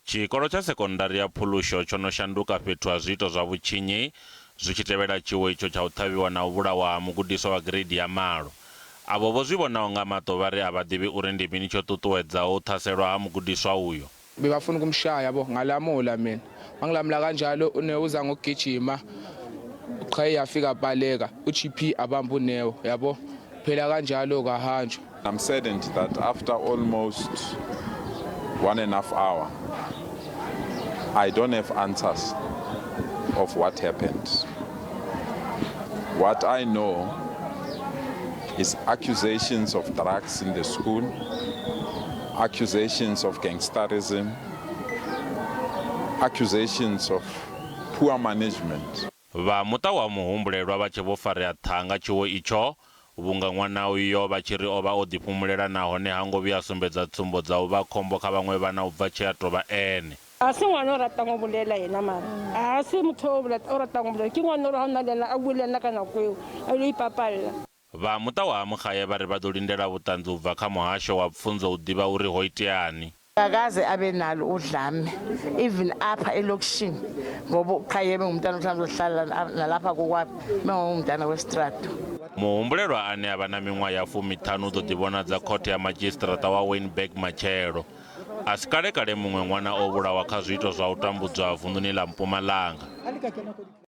Tshikolo tsha sekondari ya Phulusho tsho no shanduka fhethu ha zwiito zwa vhutshinyi zwi tshi tevhela tshiwo itsho tsha u ṱhavhiwa na u vhulawa ha mugudiswa wa gireidi ya malo. Avho vho zwi vhonaho nga maṱo vhari avha ḓivhi uri ndi mini tsho ṱuṱuwedzaho u ṱhaselwa ha mugudiswa uyo. Bebafuna ukumshaya yabo, ngalamula mina. Mangilamula kanjalo, uNeo uza ngokugijima, uQhayiya afika abaleka, uGP abamba uNeo, yabo, phela kanjalo kahanjwa. I'm saddened that after almost 1.5 hour, I don't have answers of what happened. What I know is accusations of drugs in the school, accusations of gangsterism, accusations of poor management. Vha muṱa wa muhumbulelwa vha tshi vho farea ṱhanga tshiwo itsho, vhunga ṅwana uyo vha tshi ri o vha o ḓifhumulela nahone ha ngo vhuya a sumbedza tsumbo dza u vha khombo kha vhaṅwe vhana u bva tshe a tou vha ene. Ha se ngwana o ratang go bolela yena, mara ha se motho o ratang go bolela. Ke ngwana ore ga o na le ena, a bue le ena ka nako eo a ile ipapalla. Vha muṱa wa ha Mukhaye vha ri vha ḓo lindela vhuṱanzi u bva kha muhasho wa pfunzo u ḓivha uri ho iteani. Akaze abe nalo udlame, even apha elokishini, ngoba uQhayiya bengumntana mhlawumbe uzohlala nalapha kokwami, bengumntana westrato. Muhumbulelwa ane a vha na miṅwaha ya 50 u ḓo ḓivhonadza khothe ya madzhisiṱiraṱa wa Wynberg matshelo. A si kale kale muṅwe ṅwana o vhulawa kha zwiito zwa u tambudzwa vunḓuni ḽa Mpumalanga.